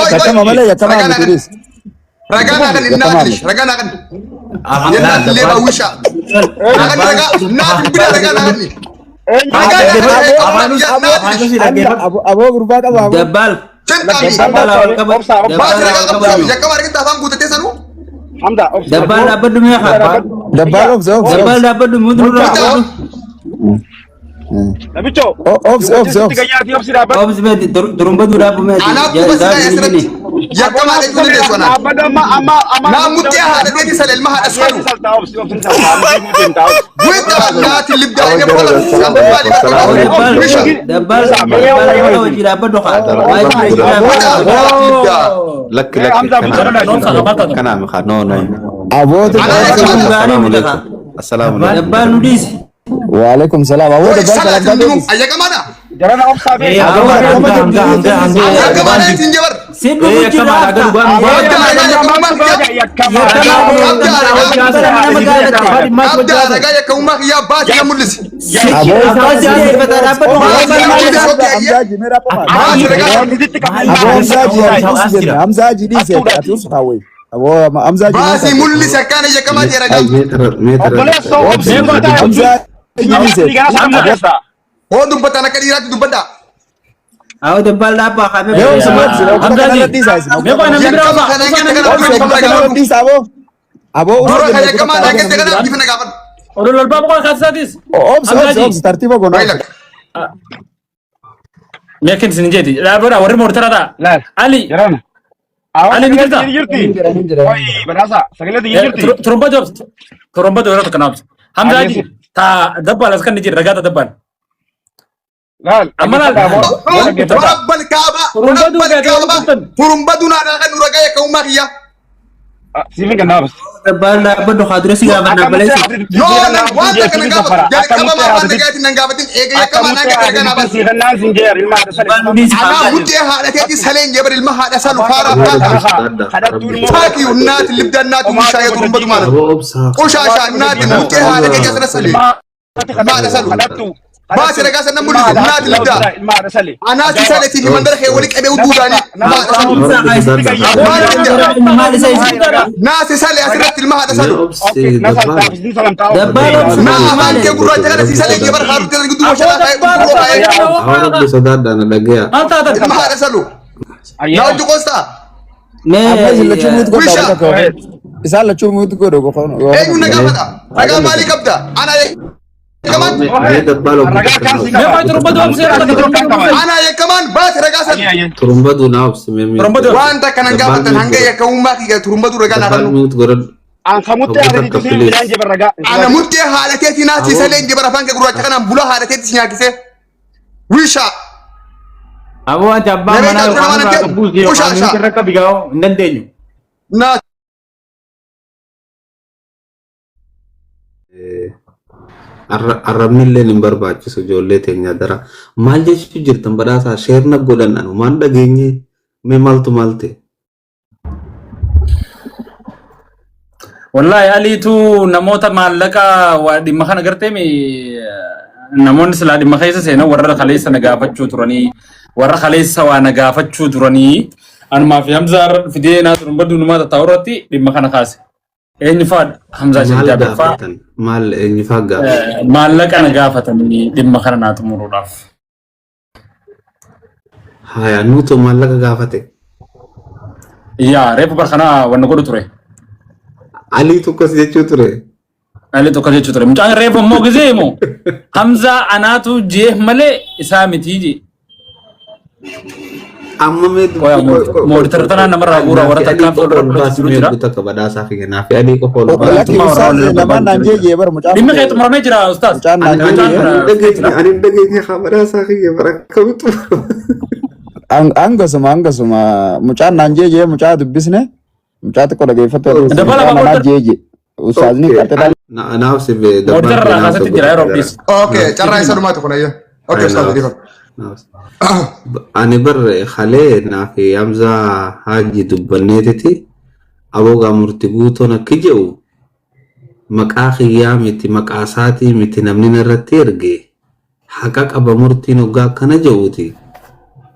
Qoy qoy. Yakkama malee yakkamaa Ragaa naa miti kenni. dhiis. Ragaa naa kenni Yakkamaa naa miti. dilish. Ragaa naa kenni. Yennaa leeba wisha. Naa kenni ragaa. Naa bilbila ragaa naa kenni. Ragaa naa kenni Aboo yakkamaa aboo naa dilish. Hamza aboo aboo gurbaa qaba aboo. Dabbaal. Cinqaami. Dabbaal awwal qaba. Baasi Dabbaal ragaa awwal qabdu. qaba. Yakkama argite afaan guutatee sanuu. Hamza obsa. Dabbaal dhaabbadhu mee haa. Dabbaal obsa obsa Dabbaal obsa. dhaabbadhu muudurraa Bulchaa. dhaabbadhu. Namicho. Obsi obsi obsi. Gayyaati obsi dhaabbadhu. Obsi mee durumbaduu dhaabbu mee. Anaaf quba si gaa'e asirratti. Yakkamaa jechuu ni deessu anaan. Dhaabbadhu amma amma amma. Naa murtee haadha keetii sana ilma haadha salu. Saltaa obsi obsi saltaa. Amma deemtaa obsi. Wita naati libdaa inni bola. Maali Wisha. Dabbaal dabbaal hojii dhaabbadhu haa. Wita naati libdaa. Lakki lakki kana kana mi no no. Aboo Anaa yakkamaa. Assalamu alaikum. Assalamu alaikum. Dabbaal nu dhiisi. Waalaikum salaam. Aboo Oi dabbaal salaati salamtaa hundinuu deebis. ayyakamaadha. Jarana obsaa fi. Ayyakamaadha ittiin jabar. Siddu jira. Qabda ragaa yakkamummaa kiyyaa. Qabda ragaa yakkamummaa kiyyaa baasii na mul'isi. Aboo Abbaa si dhiyeeffata dhaabbadhu haa. Baasii na mul'isi okkee ayyee. Hamzaa ji meera qofa. Baasii ragaa. Aboo Hamzaa ji ati us jenna. Hamzaa ji dhiise ati us kaawwe. Aboo Hamzaa ji Baasii mul'isi akkaan ayyakamaa ta'e ragaa. Meetira meetira. Obboleessoo obsi. Hamzaa ji dhiise. Hoo dubbatan akka dhiiraatti dubbadhaa. Awwa dabbaal dhaabbaa haa. Mee obsi mee obsi. Obsa kanarra dhiisaa isin. Yakkama kana eeggatte kana Obsi dura obsa jifa na kanarra gaafadhu. dhiisaa aboo. Aboo us Dura kan jenna yakkamaa kutaa eeggatte kana jifa na gaafadhu. Obsi obsi obsi tartiiba goona. Waylak. Meekin isin jeeti. Dhaabbadha warri moortara ta'a. Laal. Ali. Jarana. Ali ni jirta? Sagalee jirti. Oi badhaasa sagalee jirti. Turumba jobs. Turumba yeroo tokko naabsa. Hamza Haji ta dabbaal as kan ni jira ragaa ta dabbaal. Laal. Amma laal. Warabbal kaaba. Warabbal kaaba. Turumba dunaadhaa kan nu ragaa yakkamummaa kiyyaa. Siifin kan naabas. Dabbaal dhaabbadhu haa dura si gaafanna baleessi. No, nan waan takka nan gaafatu. Jalqaba waan nagaatiin nan gaafatin eega yakkamaa naan gadi ragaa naa baasi. Siifannaan siin jeer ilma haadha Dabbaal nu dhiisi Anaa haa. murtee haadha keetii saleen jebar ilma haadha salu faara abbaa Faaki naati libdaan naati mushaa yoo turumba dumaana. Aboo obsaa. Qushaashaa naati murtee haadha keetii asirra salee. Maadha salu. Baasi ragaa sana mul'isu naati libdaa. Ilma haadha sale. Anaa si salee fi mandara kee wali qabee uduudhaani. Maadha salu. Maal isa isi. Naasi salee asirratti ilma haadha Mee salu. obsi dabbaal. Dabbaal obsi. Naa afaan kee gurraacha kana si salee jebar haarutti gidduu washalaa ka'ee gurguroo ka'ee. Awwa rabbi sodaadhaa na dhagaya. Maal taatan? Ilma haadha salu. Naa hojii qoostaa. Amma isin lachuu Mee muut godhaa Wisha. bakka tokko. Isaan lachuu muut godhu qofa. Eenyu na gaafata? Ragaa maalii qabda? Ana yakkamaan. Mee dabbaal obbo Mee qoy turumba obsi yeroo tokko turumba obsi. Ana yakkamaan baasi ragaa sana. Turumba dunaa obsi mee mee. Turumba dura. Waan takka nan gaafatan hanga yakkamummaa kiyya turumba dura ragaa naa Dabbaal kennu. mute godhadhu. Ankamutti haadha siin midhaan jebar ragaa. Ana murtee haadha keetii naasii saleen jebara afaan kee gurraacha kanaan bulaa haadha keetii si nyaachisee. Wisha. Aboo ati abbaan Namni manaa kan yookaan nama irraa kennu. qabbuus yookaan Qushaasha. nuti irra qabi gaa'oo hin dandeenyu. Naa Arrabni illee hin barbaachisu ijoollee teenya dara. Maal jechuu jirtan badhaasaa sheerna godhan anu maan dhageenye mee maaltu maal ta'e? Wallahi aliitu namoota maallaqa waa dhimma kana gartee mi namoonni silaa dhimma keessa seenan warra kaleessa na gaafachuu turanii warra kaleessa waa na gaafachuu turanii anumaa fi Hamzaa irra fidee naa turun baduu numaa tattaa'u irratti dhimma kana kaase. Eenyu faadha Hamzaa Maal Sheekh Jaabir faa gaafatan? Maal eenyu faa gaafatan? maallaqa na gaafatanii dhimma kana naa xumuruudhaaf. Haya nutu maallaqa gaafate. Yaa reefu bar kana wanna godhu ture. Alii tokkos jechuu ture. Ali tokko jechuu ture. Mucaan reefu immoo gisee himu Hamzaa anaatu jeef malee isaa mitii jee. Amma mee Qoya mooritarra tanaan namarraa guuraa warra takkaan qofa ol fuuldura baasi jiru mee jira. guutuu akka badhaasaa fi kennaa fi adii qofa ol baasi. Lakki ustaaz lamaan naan jeejee bara mucaan. Dhimmi kee xumuramee jira ustaaz. Mucaan naan Ani jeejee. hin dhageenye ani hin dhageenye haa badhaasaa kiyya bara akkamitti. Hangasuma hangasuma mucaan naan jeejee mucaa dubbisne mucaa xiqqoo dhageeffattu Dabala mucaan baabura. anaa jeejee. Ustaazni qaxxee Naaf si bee Mooritarra irraa kaasatti jira yeroo abdiis. Okay, carraa isa dhumaatu kun ayya. Okay, ustaaz dhiifama. Ani bar halee naaf Hamzaa Haaji dubbanneetiti aboogaa murti guutoon akki jedhu maqaa kiyyaa miti maqaa isaatii miti namni narratti erge haqa qaba murtiin hoggaa akkana jedhuuti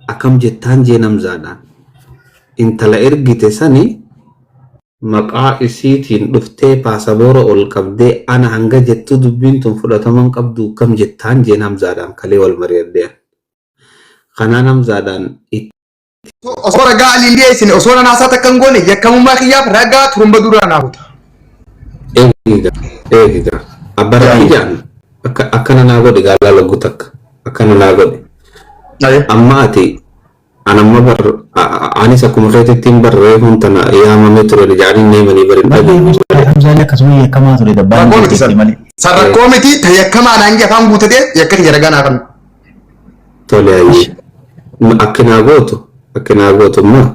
akkam jettaan jeen Hamzaadhaan. Intala ergite sani maqaa isiitiin dhuftee paasaboora ol qabdee ana hanga jettu dubbiin tun fudhataman qabdu kam jettaan jeen Hamzaadhaan kalee wal mari'adheen. Kanaan Hamzaadhaan itti Osoo ragaa aliin dhiyeessine, osoo nan haasaa takka hin goone, yakkamummaa kiyyaaf ragaa turumba duraa naa kuta. Eegiga eegiga abbara ijaan akka akkana naa godhe gaalaa loggu takka akkana naa godhe. Amma ati anamma bar anis akkuma keetittiin barreefuun tana yaamamee ture jaaniin neemanii bari dhageenye malee. Hamzaan akkasuma yakkamaa ture dabbaan Rakkoo miti san. malee. San rakkoo miti, ta yakkamaa naan jee afaan guutatee yakka kiyya ragaa naa kennu. Tole, ayyee. Akki naa gootu immoo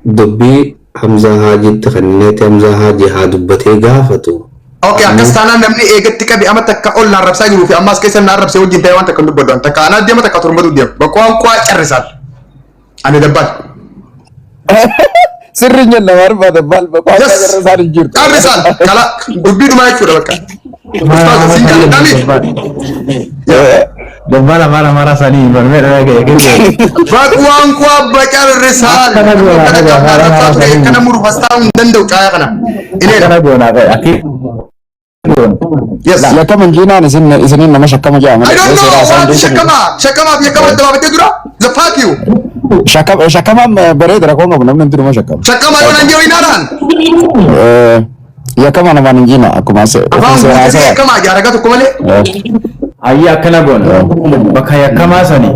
dubbii Hamzaa Haajiitti kenneeti Hamzaa Haajii haa dubbatee gaafatu. Okay, akkas taanaan namni eegatti qabe amma takka ol naan rabsaa jiruu fi ammas keessa naan rabsee wajjin ta'ee waan takka hin dubbadhu. Takka anaa deema, takka turumbatu deema. Bakka waan carrisaan. Ani dabbaal. Sirri jenna waan barbaade baal Yes. baal isaan hin jirtu. Carrisaan. Kala dubbii dhumaa jechuudha bakka. Ustaaz siin jaalladhaami. Dabbaan afaan Amaaraa isaanii barmee dha ga'e. Baqwaan kuwa bacarrisaan. Akkana goona, Akkana akkana qabnaa rabsaa ture goona. akkana muru fastaa hin danda'u caaya kana. Ineedha. Akkana goona akki goona. Yes. Yakkama injiinaan isin isiniin nama shakkama jedhama. I don't know what shakkamaa shakkamaaf yakkama adda baafattee dura. The fuck you. Shakkamaan bareeda, rakkoon qabu, namni hundinuma shakkama. Shakkamaa yoo naan jedhu inaadhaan. Yakkama namaan injiina akkuma Afaan seera guutatee haasawaa. yakkamaa jaaragaa tokko malee. Ayyi, akkana goona. Bakka yakkamaa sani.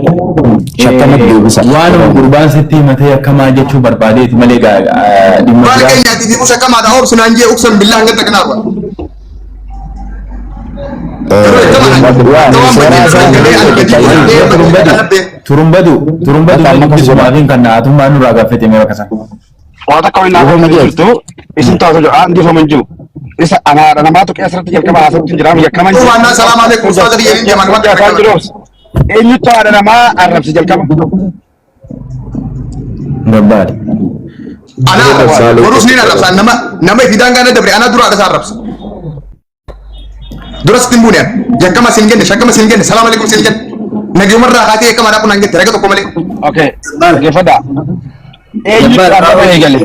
Shakkamatti deebisa. Waanuma gurbaan sitti himatee yakkamaa jechuu barbaadeeti malee dhimma Baala biraa. keenyaatiif himu shakkamaadha oobsu naan jee uqsan billaa hanga takka naarra. Seera haasawaa. Turumbadu turumbadu Akka amma dubbisumaafin kan naatummaa nurraa gaafate mee bakka sana. Waa takka waliin Dhiifama naaf jee. jirtu isin taasisu jira dhiifama hin jiru. Isa anaadha namaatu qeessatti jalqaba haasawutti hin jiraam yakkaman Waan salaamu alaikum ustaaza biyya hin deeman waan Afaan jiru eenyutu haadha namaa arrabse jalqaba? Barbaade. Ana borus ni arrabsa, nama ifi daangaa na dabre ana dura haadha isaa arrabsa. Dura sitti hin buune, yakkama sin jenne, shakkama sin jenne, salaamu alaikum sin jenne. Nagayumarraa kaatee yakkama dhaaqu naan jette raga tokko malee. Okay, dhaggeeffadhaa. Eenyutu arraba eegale?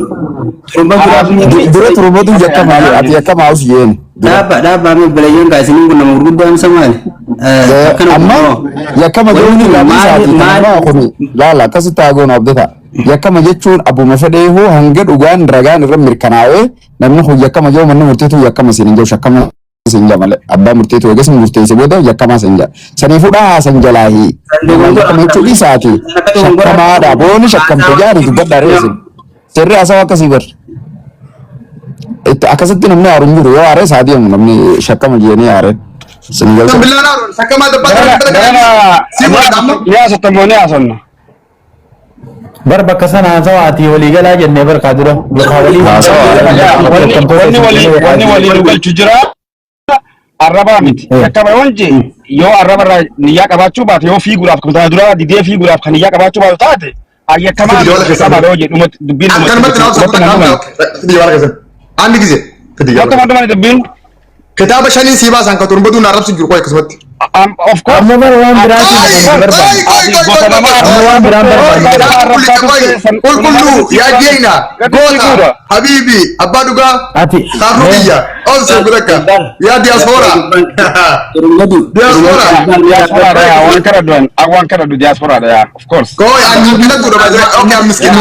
Dura turumbatu yakkamaa ati yakkamaa us jeeni. Dhaabba dhaabba mee obboleeyyoon kaa isiniin kun nama gurguddoo amsa maali? Amma yakkama jechuun isaati kanama kuni laala akkasitti haa goonu abdata. Yakkama jechuun abbuma fedheehuu hanga dhugaan ragaan irra mirkanaa'ee namni kun yakkama jedhu manni murteetu yakkama siin hin jedhu, shakkama siin jedha malee, abbaa murteetu eegas murteesse booda yakkamaa siin jedha. Saniifuu dhahaasan jalaahi. Yakkama jechuun isaati shakkamaadha booni shakkamte jaani dubbadhaa reesin. Sirri haasawaa akkasii bar. Itti akkasitti namni aaru hin jiru, yoo aaree isaa deemu namni shakkama jedhanii aaree. Sin galcha. Billaan aaroon shakkamaa dabbaa Gara si godhata amma. ni haasoftan moo ni haasofna? Bar bakka sana haasawaa ati walii galaa jennee barkaa dura. Yookaan walii Wanni walii nu galchu jira. Arrabaa miti. Shakkama yoon jee yoo arraba irraa niyyaa qabaachuu baate, yoo fiiguudhaaf kan kana dura didee fiiguudhaaf kan niyyaa qabaachuu baatu taate, ayyakkamaa shakkama yoo jedhu dubbiin Akkanumatti na obsa kutaa fidi jawara keessan. Andi gise fidi Wanta jawara. mandumani dubbiin. Kitaaba shaniin sii baasan kan turumbatu na arrabsu jiru koo akkasumatti. Of course. Amma bara waan biraatiin barbaade. Amma waan biraan barbaade. Qulqulluu yaa jeena goota habiibi abbaa dhugaa Ati kaafuu biyya obsa gudakka yaa diyaaspoora. Diaspora. Diaspora yaa waan kana du'an waan kana du diaspora yaa, of course. Koo ani kadhatu dha baay'ee, okay, am miskin.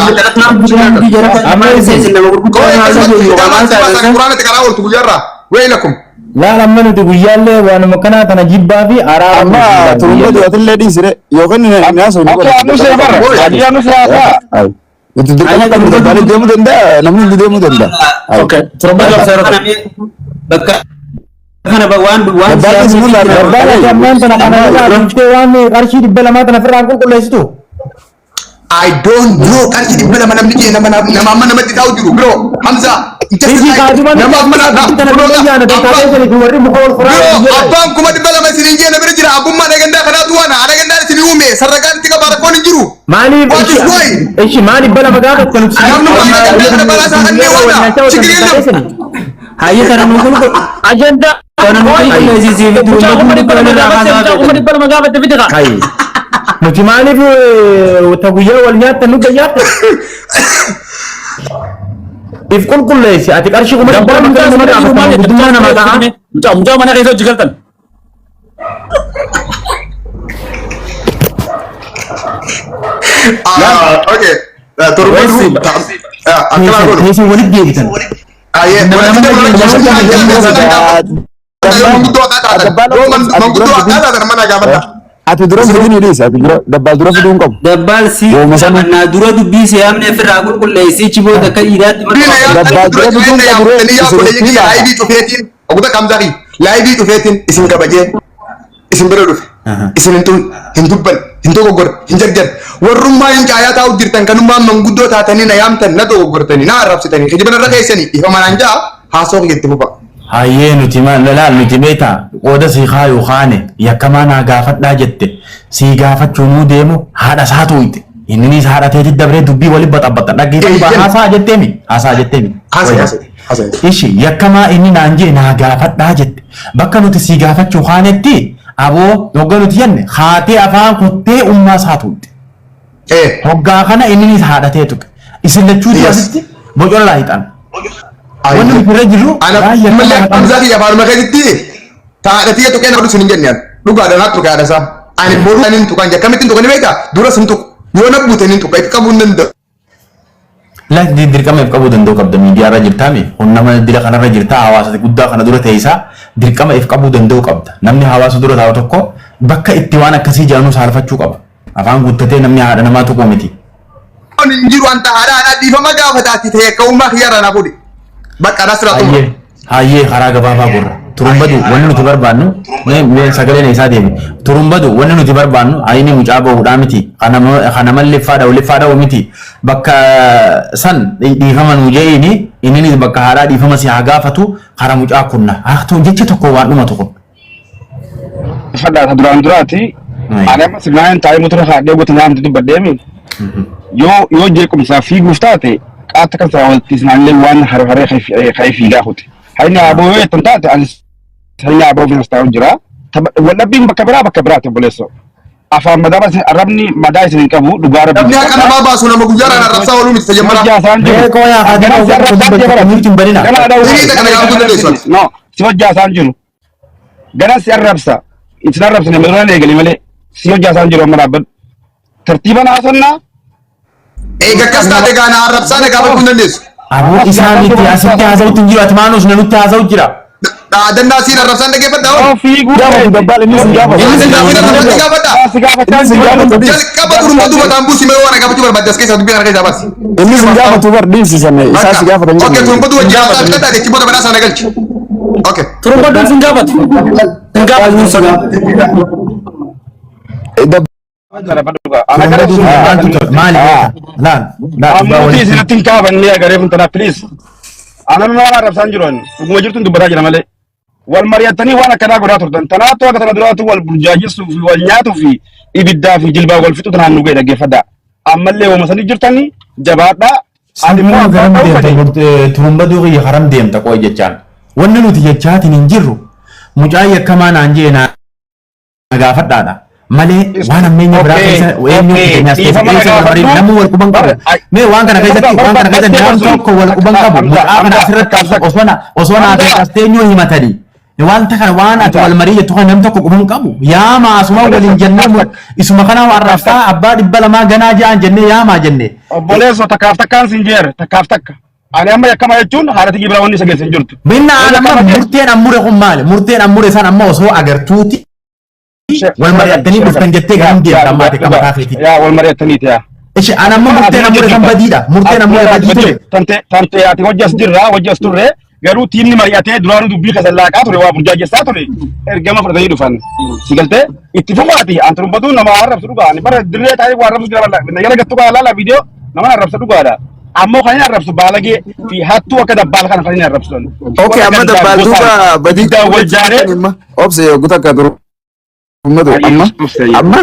Koo akkasumatti kitaaba sii baasan quraanatti karaa ooltu guyyaarraa weeylakum. Laal, amma nuti guyyaallee waanuma kanaa tana jibbaa fi araara. Amma turumbatu atillee dhiisire yookaan inni haasa'u ni Okay, anu see bara. Hajii anu see haasaa. Itti dirqama qabdu dabbaalee deemuu danda'a, namni hundi deemuu danda'a. Okay. Turumbatu obsa yeroo tokko. Bakka kana waan waan Dabbaalli isin mul'ata. Dabbaan ammaan tana kana irraa dhuftee waan qarshii 200 tana ofirraa qulqulleessitu. I don't know, qarshii 200 namni jee nama nama amma namatti taa'u jiru bro Hamza. Isi kaatuma nama amma tana biyya yaana taatee sani warri muka ol furaa. Bro, abbaan 200,000 isiniin jee na bira jira, abbummaan agandaa kanaatu waan ana agandaan isin uume sarragaan itti qaba, rakkoon hin jiru. Maaliif? What is why? Ishi maal 200 gaafattan? Namni waan agandaa kana balaasaa annee waana chigir የለም. Hayya, kana nu qulqul Agenda. kana nu qulqulleessisii fi turumbatu 200 irraa haasaa Kuma 200 gaafatte fiti kaa. Nuti maaliif ta guyyaa wal nyaattan nu gayyaattan? If qulqulleessi ati qarshii kuma dhibba Dabbaal lama mucaa nama mana jiru gaafatan maal jette? guddummaa Mucaa nama ta'a. mucaa mucaa mana keessa hojii galtan. Ah, okay. Torba Weessi. duru. Akkana godhu. Teessee walitti deebitan. Ayyee. Nama Walitti nama deebitan. Manguddoo akka taatan. Yoo manguddoo akka taatan mana gaafadha. Ati dura fiduu ni dhiisa. Ati dura dabbaal dura fiduu hin qabu. Dabbaal si Yooma sana- naa dura dubbii si yaamne ofirraa qulqulleessi achi booda akka dhiiraatti Diina yaa Dabbaal dura dura fiduu hin jireenya qabu ree. yaa Isin obboleeyyi itti ilaala. laayivii cufeetiin oguta kamzari laayivii cufeetiin isin kabajee isin bira dhufe isin hin tuqne hin dubban hin dogoggorre hin jarjarre warrummaa hin caayaa taa'u jirtan kanummaa manguddoo taatanii na yaamtan na dogoggortanii na arrabsitanii kijiba narra keessanii ifa manaan ja'a haasoo kiyyatti fufa. Hayyee nuti laal nuti beektaa qooda sii kaayuu kaane yakkamaa naa gaafadhaa jette sii gaafachuu nuu deemu haadha isaa tuuyte inninis haadha teetit dabree dubbii waliin baxabbaxa dhaggeeffatu baa Eeyyan. haasaa jetteemi haasaa jetteemi. Haasa'e haasa'e haasa'e. Ishi yakkamaa inni naan jee naa gaafadhaa jette bakka nuti sii gaafachuu kaanetti aboo hogga nuti jenne haatee afaan kuttee ummaa isaa tuuyte. Ee. Hoggaa kana inninis haadha tee tuqe isin lachuutu Yes. asitti bocola laayixan. Wanni nuti irra jirru Ana waan yakkamaa mallee maqaan Hamzaa kiyya afaanuma keessatti taadha tuqee na godhu sun hin jenne ani. Dhugaadha naa tuqe haadha isaa. Ani boru ani hin tuqan jee akkamittiin tuqani beektaa dura sun tuqu yoo na buute ni tuqa itti qabuu hin danda'u. Laati dirqama if qabuu danda'u qabda miidiyaa irra jirtaami kun nama dira kanarra jirta hawaasa guddaa kana dura teessaa dirqama if qabuu danda'u qabda namni hawaasa dura taa'u tokko bakka itti waan akkasii jedhanuu saalfachuu qaba afaan guuttatee namni haadha namaa tuqu miti. Kun hin jiru anta haadha haadha dhiifama gaafataati ta'e akka uumaa kiyyaarraa naa fuudhi. Bakka anaas irraa xumura. Hayyee hayyee karaa gabaabaa gorra turumbadu wanni nuti barbaannu mee sagaleen isaa deemi turumbadu wanni nuti barbaannu hayini mucaa bahuudhaa miti kana malliffaa dha'u liffaa dha'u miti bakka san dhiifama nuu je'iini inninis bakka haadhaa dhiifama si haa gaafatu kara mucaa kunna haa ta'u jecha tokko waan dhumatu kun. Fadhaa ta duraan duraati. Ani amma signaan taa'ee motora kaadhee goota nyaamti dubbadheemi. Yoo yoo jeequmsaa fiiguuf taate qaata kan isaa walitti isnaallee waan haree ka'ee fiigaa kuti. Hayni aboo yoo jettan taate ani hayni aboo fi taa'u jira. Waldhabbiin bakka biraa bakka biraati obboleessoo. Afaan madaa arrabni madaa isin hin qabu dhugaa rabbi. Namni haqa namaa baasu nama guyyaadhaan arrabsaa ooluu miti tajaajila. Hojjaa isaan jiru. Mee qoyaa haa Ganaa si arrabsaa jee bara. Murtiin banina. Ganaa dhawuu. Hiriira kana gaafachuu dandeessu ati. No, si hojjaa isaan jiru. Ganaa si arrabsa. Isin arrabsine malee eegali malee. Si hojjaa isaan jiru amma dhaabbadhu. Tartiiban haasonnaa. Eega akkas taate gaana arrabsaa na gaafachuu hin dandeessu. Aboo isaa miti asitti haasa'utti hin jiru ati maanus na nutti haasa'u jira. Dhaadannaa siin arrabsaan dhaggeeffadhaa oolu. Yoo fiiguu Gaafatu dabbaal inni sin gaafatu. Inni sin gaafatu arrabsaan gaafadhaa. Si gaafachaa Inni sin gaafatu dhiisi. Jalqaba turumba duuba buusi mee waan gaafachuu barbaadde as keessaa dubbii kana keessaa baasi. Inni sin gaafatu bar dhiisisan isaa si gaafatan Okay, turumba duuba jiraata fidadhaa jechi booda badhaa sana galchi. Okay. Turumbaduun sin gaafatu. Sin gaafatu. Turumbadu maaltu ture maali laal laal dhugaa Ammuutii walitti. isinatti hin kaafannee agaree kun tanaaf please. Anaan nama arrabsaan jiru ani. Dhuguma jirtuun dubbataa jira malee. Wal mari'attanii waan akkanaa godhaa turtan. Tanaattu akka tana duraatu wal burjaajessuu fi wal nyaatuu fi ibiddaa fi jilbaa wal fixu tanaan nu ga'e dhaggeeffadhaa. Ammallee wooma sanii jirtanii jabaadhaa. Ani immoo Sammuu abbaan garam ta'uu fedhe. deemta turumbaduu kiyya karam deemta qoy jechaan. Wanni nuti jechaatiin hin jirru mucaa yakkamaa naan jee naa gaafadhaadha. Malee waan ammeenya biraa keessa eenyu keenyaas keessa keessa wal marii namni wal quban qabu. Mee waan kana keessatti waan kana keessatti nam tokko wal quban qabu mucaa kana asirratti osoo na osoo naa fi kasteenyoo himatanii. Wanta kana waan ati wal marii jettu kana nam tokko quban qabu. Yaama asuma waliin jennee isuma kana arrabsaa abbaa 200 ganaa ja'an jennee yaamaa jennee. Obboleessoo takkaaf takkaan siin jeer takkaaf takka. Ani amma yakkama jechuun haadha tiyya biraa wanni isa geesse hin jirtu. Minna Yoo aan amma yakkama ta'e- murteen ammure kun maali? Murteen ammure san amma osoo agartuuti wal mari'attanii dhuftan jettee garam deemta ammaa ati akka mataa keetii. Yaa wal mari'attaniiti yaa. Ishi aan amma murteen ammure san badiidha. Murteen ammure badii ture. Tante tante ati hojjas jirra hojjas turre garuu tiimni mari'atee duraanuu dubbii keessa laaqaa ture waa burjaajessaa ture ergama fudhatanii dhufan. Si galtee itti fufaati an turumbatuun nama arrabsu dhugaa ani bara dirree taa'ee waa arrabsu jira balla nagara gattu kaa laala viidiyoo nama arrabsa dhugaadha. Ammoo kan inni arrabsu baalagee fi hattuu akka dabbaala kana kan inni arrabsu. Okay, amma dabbaal duuba badii wal jaaree Obse yogguu takka turummatu amma amma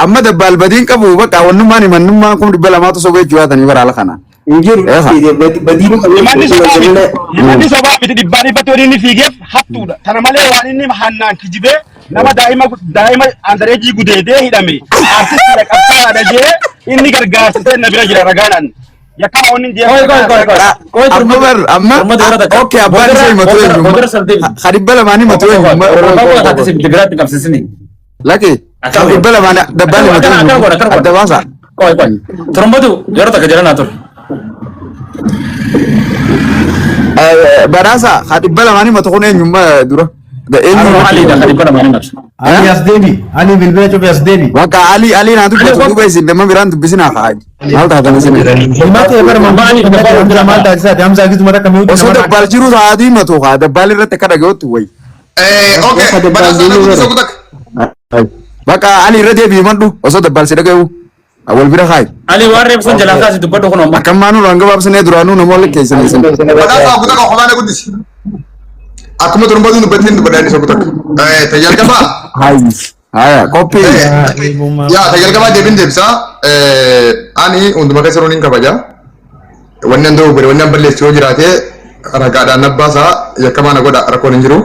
amma dabbaal badiin qabu bakka wannummaan himannummaan kun 200tu sobee jiraatanii bara haala kanaan. Hin jiru Eefa. badii Himanni sobaa miti. Himanni sobaa miti dhibbaan dhibbatti waliin inni fiigeef hattuudha. Kana malee waan inni hannaan kijibee nama daa'ima daa'ima andareejii gudeedee hidhame artistiidha qabsaa'aadha jee inni gargaarsisee na bira jira ragaadhaan. Yakkama wanni hin Qoy qoy qoy qoy. Qoy Amma bar amma Turmatu yeroo takka. okay abbaan isaa himatu eenyummaa. Boodara saldeebi. Ka 200 himatu eenyummaa. Abbaa taate si biraatti qabsiisini. Laki ka 200 dabbaan himatu Akkana akkana godha eenyummaa. akkana godha. Adda baasa. Qoy qoy. Turmatu yeroo takka jala naa ture. Badhaasa ka 200 himatu kun eenyummaa dura. Eenyummaa. Aliidha kan 200 himatu. Ali as deebi. Ali bilbila cufi as deebi. Bakka Ali Ali naa dubbatu duuba isin nama biraan dubbisinaa kaa. Maal taatan isin? Himate bara Ali manguddoo maal taasisaati Hamzaa gisuma takka mi'uutti Osoo nama dabbaal jiru taa'atii himatu kaa dabbaal irratti akka dhaga'utti wayi. Okay, badhaasa na guddisa kutak. Bakka Ali irra deebi'i himadhu osoo dabbaal si dhaga'u wal bira kaayi. Ali waan reebsan jalaa kaasi dubbadhu kun amma. Akkan maanuu hanga baabsinee duraanuu namoonni keessan isin. Badhaasa kutak kophaa na guddisi. Akkuma turbatu dubbattiin dubbadhaa inni kutak. Tajaajilqabaa. Hayi. Haya qophii. Yaa tajaajilqabaa deebiin deebisaa. Ani hunduma keessa rooniin kabaja. Wanni an dogoggore wanni an balleessu yoo jiraate ragaadhaan nabbaasaa yakkamaa na godha rakkoon hin jiru.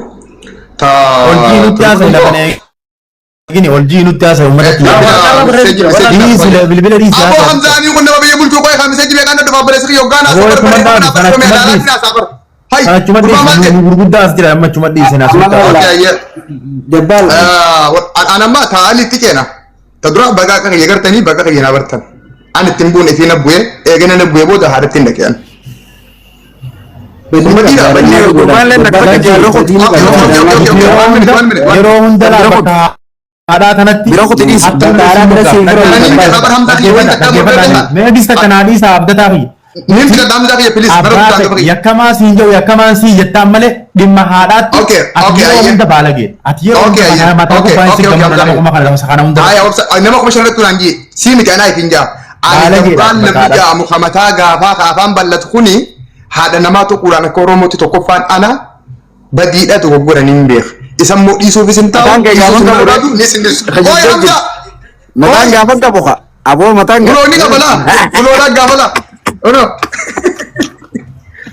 Ta. Oljii nutti haasa'e lafa eegini oljii nutti haasa'e uummatatti. Dhiisi bilbila dhiisi Aboo haasa'e. Hamzaanii kun nama biyya bulchuu qo'ee kamisee jibee kan dhufa obboleessi kiyya hoggaan Aboo haasa'u achuma barbaade dhaabi, kan sana barbaade achuma alaatiin dhiisi. haasa'u bara. Hai Kana achuma gurbaa maal dhiisi jedhe? nu gurguddaa as jira amma achuma dhiisi na asuutta. Okay, ayyee. Dabbaal. An amma taa'anii itti ceena. Ta dura bagaa akka kiyya gartanii bagaa kiyya naa bartan. An ittiin buune fi na bu'ee eegana na bu'ee booda haadha ittiin dhaqee an. Ummatiidha badii. Gurbaan akka jeeroo Okay, okay, okay, okay, one minute, one minute, one Yeroo hunda Bira laa kutu. bakka haadhaa kanatti Bira kutu dhiisi. akka Bakka haadhaa bira siin bira minute. Mee dhista kanaa dhiisa abdataa fi Nin fila Hamzaa kiyya please bara abbaa guddaan ta'e gaba kiyya. yakkamaa siin jedhu yakkamaan siin jettaan malee dhimma haadhaatti Okay, ati okay, yeroo ayyee. hunda baalagee ati yeroo Okay, hunda ayyee. mataa Okay, gubbaan si okay, okay, gammada nama Hamzaa. kuma kana kana hunda Haya, obsa nama kuma shanirratti naan jee sii miti anaa ifin jaa. Ani Baalageedha, dabbaan namni mataadha. jaamu kamataa gaafaa kaafaan bal'atu kuni haadha namaa tuquudhaan akka Oromootti tokkoffaan ana badiidha dogoggoranii hin beeku. Isa immoo dhiisuufis hin taa'u, Mataan kee dhiisuus gaafa hin qabu barbaadu, nis hin dhiisu. Ooy Hamzaa! Mataan gaafa qabu kaa. Aboo mataan Kunoo ni qabala! Kunoo dhaan gaafala! Kunoo!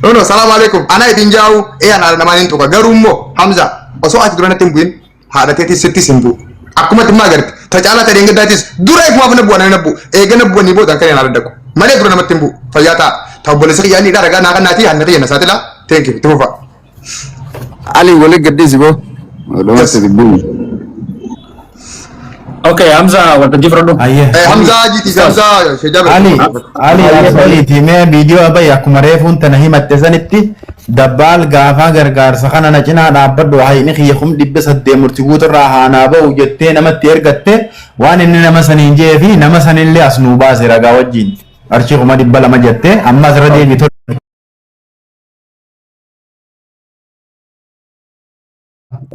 Kunoo salaamu alaikum. Ana ifin jaa'u ee ana haadha namaa hin tuqa. Garuu immoo Hamza osoo ati dura natti hin bu'in haadha teetis sittis hin bu'u. Akkuma timmaa agarte ta caalaa ta deengadaatiis dura ifumaaf na bu'a na bu'u. Eega na bu'anii booda kan haadha dhaqu. Malee dura namatti hin bu'u. Fayyaa ta'a. Ta obboleessa kiyyaa inni ragaa naa kannaatii hanna kiyya na saaxila. Thank you. Itti fufa. Ali waliin gadhiisi boo. Dhumatti dubbiin. Okay Hamza waltajjii fudhadhu. Ayyee. Hamza jiiti Hamza Sheejaa Ali Ali asaliiti mee viidiyoo bayi akkuma reefuun tana himatte sanitti dabbaal gaafaa gargaarsa kana na cinaa dhaabbadhu hayni kiyya 800,000 murtii guuturraa haanaa ba'u jettee namatti ergatte waan inni nama saniin jee fi nama sanillee as nuu baase ragaa wajjin qarshii 200,000 jettee amma asirra deebitu.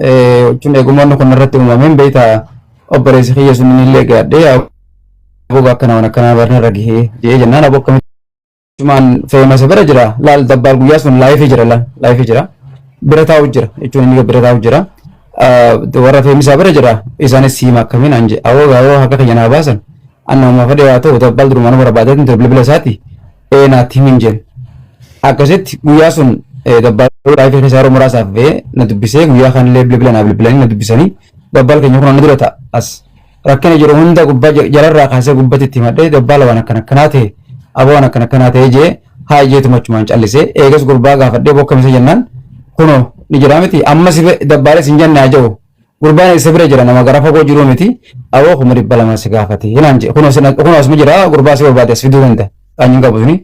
Jechuun eegummaan kun irratti uumameen beektaa obboleessi kiyya sun illee gaadhee aboo akkana waan akkanaa barna irra gahee jee jennaan aboo akkamitti feemasa bira jira laal dabbaal guyyaa sun laayifii jira laal laayifii jira bira taa'u jira jechuun inni bira taa'u jira warra feemisaa bira jira isaanis siima akkamiin an jee aboo gaawoo akka kiyya naa baasan anna uumaa fedhe haa ta'u dabbaal durumaan barbaadee ture bilbila isaati ee naatti himin jeen akkasitti guyyaa sun dabbaal laayifii keessaa yeroo muraasaaf ba'ee na dubbisee guyyaa kanallee bilbila naa bilbilanii na dubbisanii dabbaal keenya kun na dura ta'a as rakkina jiru hunda gubbaa jalarraa kaasee gubbatti itti himadhee dabbaala waan akkana akkanaa ta'e aboo waan akkana akkanaa ta'e jee haa jeetuma achumaan callisee eegas gurbaa gaafadhee bokka misa jennaan kunoo ni jira miti amma si dabbaalee sin jenne haa jedhu gurbaan isa bira jira nama gara fagoo jiru miti aboo 200,000 si gaafate hinaan jee kunoo kunoo asuma jira gurbaa si barbaade as fiduu danda'a qaanyiin qabu suni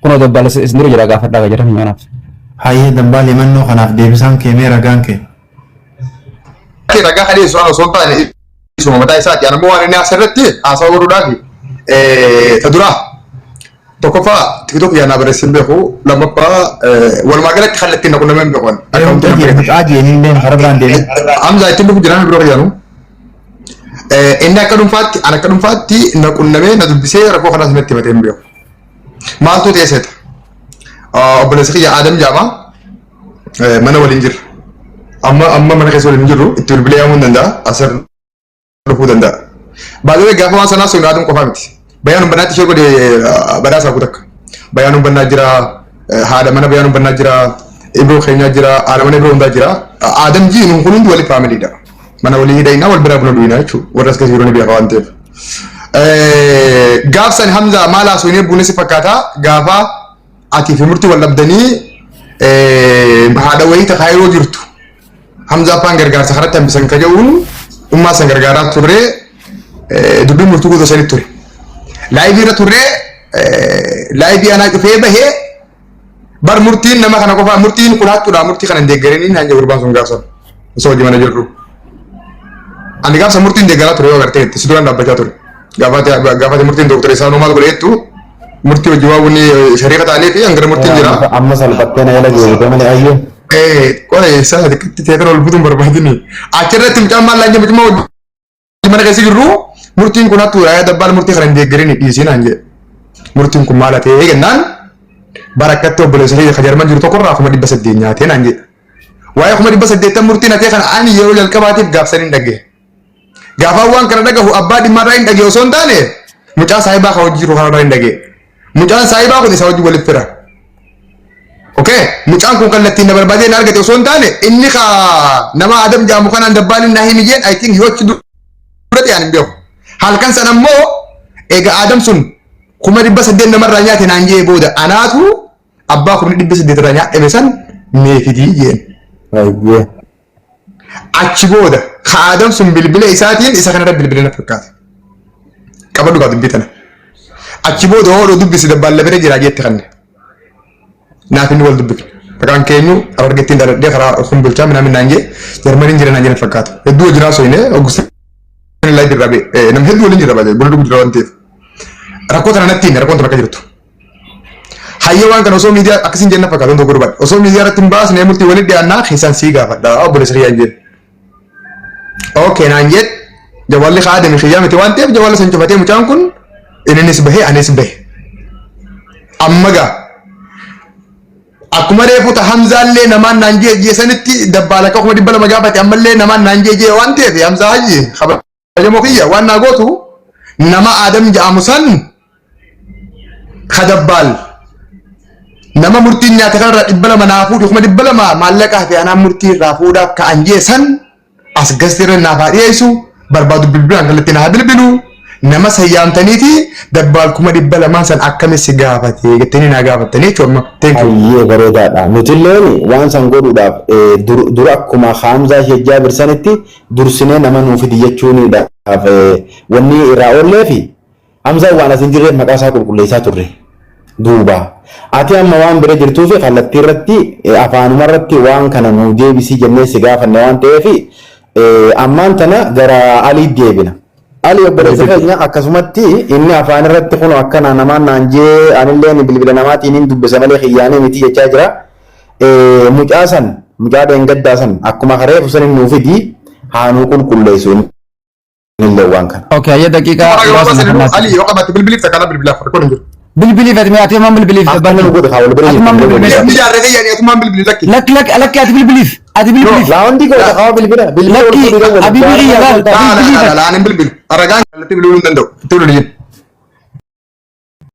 kunoo dabbaale isin dura jira gaafadhaa jedhan kanaaf. Hayyee dabbaal himannoo kanaaf deebisaan kee mee ragaan kee. Ragaa kadheessu waan osoo hin taane isuma mataa isaati. Ani immoo waan inni asirratti haasawa godhuudhaaf ta duraa tokkoffaa tiktok yaa naa barreessin beeku lammaffaa walumaa galatti kallattiin na qunnamee hin beeku. Mucaa jee mucaa jeenillee karaa biraan deemee. Hamza ittiin dhufu jiraan biroo yaanu. Inni akka dhuunfaatti ani akka dhuunfaatti na qunnamee na dubbisee rakkoo kanaas natti himatee hin beeku. Maaltu ta'e seeta? Obboleessi kiyya Adam Jaama mana waliin jirra. Amma amma mana keessa waliin jirru itti bilbilee yaamuu hin danda'a asir dhufuu danda'a. Baay'ee gaafa waan sanaa sun Adam qofaa miti. Bayaan hubannaatti ishee godhe badhaasaa kutakka. Bayaan hubannaa jira haadha mana bayaan hubannaa jira Ibroo keenyaa jira haadha mana Ibroo hundaa jira. Adam ji nun kun hundi wali faamiliidha. Mana walii hidhainaa wal biraa buna duwinaa jechuudha. Warra as keessa jiru ni beeka waan ta'eef. Gaafsan Hamza maal haasofnee buune si fakkaata gaafa atii fi murtii wal dhabdanii haadha wayii ta kaayiroo jirtu Hamza abbaan gargaarsa karatti hambisan ka jedhuun ummaa san gargaaraa turre dubbiin murtii guutuu sanitti ture. Laayivii irra turre laayivii anaa cufee bahee bar murtiin nama kana qofaa murtiin kun hattuudha murtii kana hin deeggarinii naan jedhu gurbaan sun gaafsan osoo hojii mana jirru. Ani gaafsa murtiin deeggaraa ture yoo agartee si duraan dhaabbachaa ture. Gaafate murtiin dooktora isaa maal godhe jettu murtii hojii waan wanni shariika ta'anii fi hangara murtiin jira. Amma salphattee na jala geessite malee ayyee. Qola eessaa xiqqatti teetan ol butuun barbaadini. Achirratti mucaan maal laan jedhu hojii mana keessa jirru murtiin kun hattuudha yaa dabbaal murtii kana hin deeggarini dhiisii naan jedhe. Murtiin kun maal ta'ee jennaan barakkatti obboleessa kiyya ka Jarman jiru tokkorraa 800,000 nyaatee naan jedhe. Waa'ee 800,000 murtiin hatee kana ani yeroo jalqabaatiif gaafsan hin dhagaye. Gaafaan waan kana dhagahu abbaa dhimmaarraa hin dhagaye osoo hin taane mucaa saahibaa ka hojii jiru kanarraa hin dhagaye. Mucaan saahibaa kun isa hojii walitti fira. Okay, mucaan kun kallattiin na barbaadee na argate osoo hin taane inni ka nama Adam jedhamu kanaan dabbaaliin na himi jeen I think yoo achi dura ta'e ani hin beeku. Halkan sana immoo egaa Adam sun 800,000 namarraa nyaate naan jee booda anaatu abbaa 800,000 irraa nyaadhame san mee fidii jeen. Ayyee. Achi booda ka Adam sun bilbila isaatiin isa kanarra bilbila na fakkaate. Qabadhu kaa dubbii tana. Achi booda hoodhoo dubbisi dabbaalla bira jira jette kanne. Naaf inni wal dubbifne. Maqaan keenyu Harargettiin dhaladhee karaa kun bulchaa minaamin naan jee Jarmaniin jira naan jedhan fakkaatu. Hedduu wajjin haasofne Augustin laa jirra bee nam hedduu waliin jirra baatee buna dhugu jira waan ta'eef. Rakkoo tana natti hime rakkoon tana akka jirtu. Hayyee waan kana osoo miidiyaa akkasiin jenna fakkaatu tokko dubbadha. Osoo miidiyaa irratti hin baasne murtii walitti dhiyaannaa keessaan sii gaafadha obboleessa kiyyaan jedhe. Okay naan jedhe jawwaalli kaadame kiyyaa miti waan ta'eef jawwaala san cufatee mucaan kun innis bahee anis bahe. Amma gaa akkuma reefu ta Hamzaallee namaan naan jee jee sanitti dabbaala akka 200,000 gaafate ammallee namaan naan jee jee waan ta'eef Hamzaa Hajji kabajamoo kiyya waan naa gootu nama Adam jedhamu san ka dabbaal nama murtiin nyaate kanarraa 200 naa fuudhi 200,000 maallaqaa fi anaan murtii irraa fuudhaaf ka'an jee san as gasti irra naaf haa dhiyeessu barbaadu bilbilaan kallattiin haa bilbilu nama sayyaamtaniiti dabbaal 200,000 san akkami si gaafate jettanii naa gaafattanii jechuudha amma thank you. Hayyee bareedaadha. Nutilleen waan san godhuudhaaf dura akkuma Haamzaa Sheekh Jaabir sanitti dursinee nama nuu fidi jechuunidhaaf wanni irraa oolleefi Hamzaan waan as hin jirreef maqaa isaa qulqulleessaa turre. Duuba ati amma waan bira jirtuufi kallattii irratti afaanuma irratti waan kana nuu deebisii jennee si gaafanne waan ta'eef ammaan tana gara Alii deebina. Ali obboleessa keenya akkasumatti inni afaan irratti kun akkana namaan naan jee anillee bilbila namaatiin hin dubbisa malee kiyyaanii miti jechaa jira. Mucaa san mucaa dheengaddaa san akkuma kareefu san nuu fidi haa nuu qulqulleessu inni waan kana. Okay, hayya daqiiqaa Yoo muraasa na kennaati. Ali yoo qabaatte bilbiliif takka bilbilaaf rakkoon hin jiru. Bilbiliif ati ati maan bilbiliif Akkana nu godhe haa wal bira Ati maan jirtu. bilbiliif? Inni jaarree kiyyaanii atumaan bilbili lakki. Lakki lakki lakki ati bilbiliif ati bilbiliif. Laa hundi goota haa bilbila bilbila Lakki wal fuudhii abibi kiyya laal Laa laa bilbiliif laa ati. laa ani hin bilbilu. Ragaan kallattii bilbiluu hin danda'u. Itti bilbili.